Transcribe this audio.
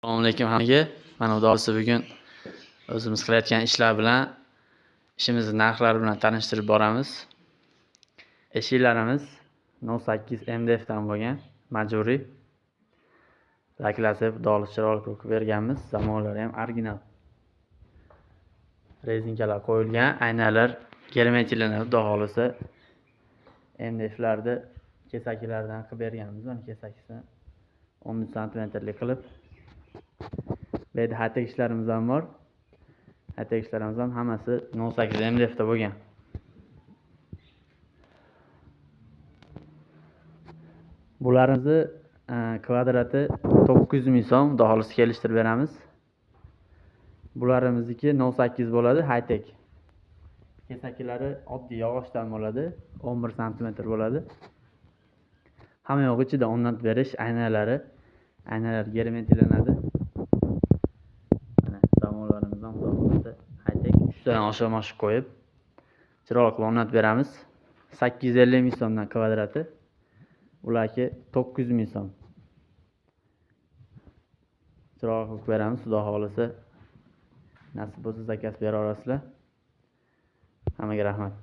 Assalomu alaykum hammaga. Mana xudo xohlasa bugun o'zimiz qilayotgan ishlar bilan, ishimizni narxlari bilan tanishtirib boramiz. Eshiklarimiz 08 MDF dan bo'lgan, majburiy. Laklasib, xudo xohlasa chiroyli qilib berganmiz. Zamonlari ham original. Rezinkalar qo'yilgan, aynalar germetiklanadi, xudo xohlasa. MDFlarni kesakilaridan qilib berganmiz. Mana kesakisi 10 santimetrlik qilib. Bu yerda high-tech ishlarimiz ham bor. High-tech ishlarimiz ham hammasi 08 MDF da bo'lgan. Bularimizni kvadrati 900 ming so'm, xudo xohlasa kelishtirib beramiz. Bularimizniki 08 bo'ladi, high-tech. Kesakilari oddiy yog'ochdan bo'ladi, 11 santimetr bo'ladi. Hamma yo'q ichida o'rnatib berish aynalari, aynalar germetiklanadi. Mana zamonlarimiz ham xudo xohlasa high-tech 3 tadan oshiq moshiq qo'yib chiroyli qilib o'rnatib beramiz. 850 ming so'mdan kvadrati. Ularki 900 ming so'm. Chiroyli qilib beramiz, xudo xohlasa. Nasib bo'lsa zakaz bera olasizlar. Hammaga rahmat.